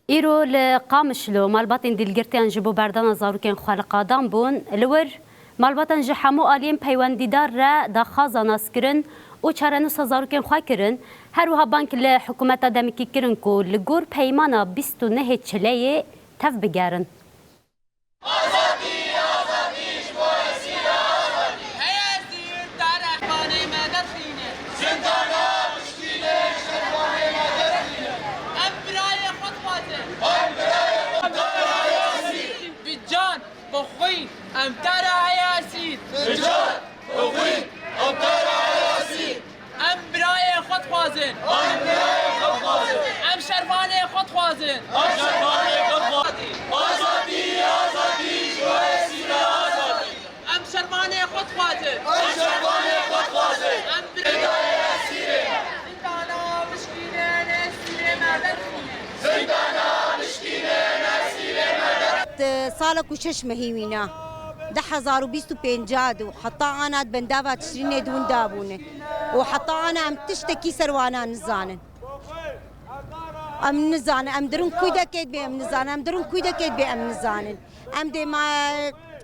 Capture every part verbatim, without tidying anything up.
Îro li Qamişlo malbatên dîlgirtiyan ji bo berdana zarokên xwe li qadan bûn. Li wir malbatan ji hemû aliyên peywendîdar re daxwaza naskirin û çarenûsa zarokên xwe kirin. Her wiha bang li hikûmeta demikî kirin ku li gor peymana bîst û nehê Çileyê tev bigerin. Heye zî tarexanê me derxîne. Zindana bişkîne, şervanê me derxîne. Em birayê xwe dixwazin. Em birayê xwe dixwazin. Bi can, bi xwîn, em te re heye esîr. Bi can, bi xwîn, em te re heye esîr. Em birayê xwe dixwazin. Em birayê xwe dixwazin. Em şervanê xwe dixwazin. Em şervanê xwe dixwazin. Azadî, azadî, ji bo esîra azadî. Em şervanê xwe dixwazin. Em şervanê xwe dixwazin. Em birayê esîrê. Zindana bişkînin, esîrê me derxînin. Zindana bişkînin, esîrê me derxînin. Di salek û şeş mehî wîna, du hezar û bîst û pênc de û heta ana di bendava Tişrînê di winda bûne. Û heta ana em tiştekî ser wana nizanin. Em nizanin, em dirin kûdekê dibê em nizanin, em dirin kûdekê dibê em nizanin. Em dê ma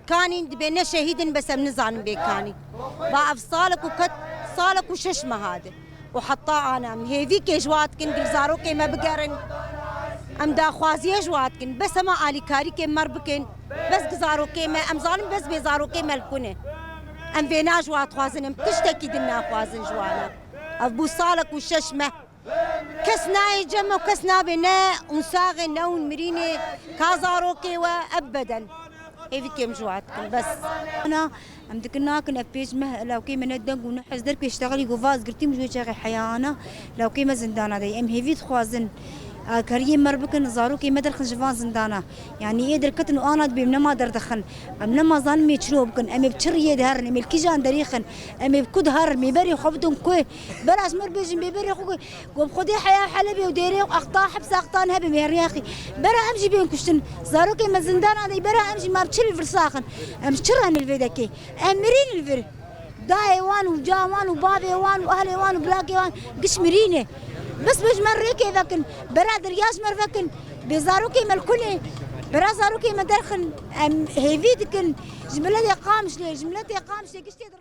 kanîn dibê ne şehîdin, bes em nizanin bê kanîn. Va ev salek û ket, salek û şeş meha de. Û heta ana em hêvîkê ji wa dikin, gil zarokê me bigerin. Em daxwaziye ji wa dikin. Bes hema alîkarîkê me bikin. Bes gi zarokê me, em zanin bes bê zarokê me li ku ne. Em vêna ji wa dixwazin, em tiştekî din naxwazin ji wana. Ev bû salek û şeş meh. Kes nayê cem û kes nabê ne hûn saxê ne hûn mirînê ka zarokê we ebeden. Hêvikê em ji wa dikin bes. Ana, em dikin nakin ev pênc meh lawkê me ne deng û ne hez derkê ştexelî ku vaz girtî min ji wê çaxê heya ana lawkê me zindana de. Em hêvî dixwazin alkariyê me bikin, zarokê me derxin ji van zindana. Yanî ê derketin û ana dibê em nema derdixin. Em nema zanin em ê çiro bikin. Em ê bi çi riyê diherin, em ê li kîjan derî xin, em ê bi ku diherin, em ê berê xwe bidin ku. Bera ji me re bêjin bê berê xwe ku, ku bi Xwedê heya Helebê û dêrê û Aqta, hepsa Aqta hebe mêryaxî. Bera em jî bên kuştin. Zarokê me zindana de, bera em jî ma bi çi li vir saxin? Em ji çi re ne li vê dekê? Em mirîn li vir. Dayê wan û ca wan û bavê wan û ehlê wan û birakê wan giş mirî ne. Bes bê ji me rêkê vekin. Bera derya ji me re vekin. Bê zarokê me li ku ne? Bera zarokê me derxin. Em hêvî dikin. Ji miletê Qamişlê, ji miletê Qamişlê giştê di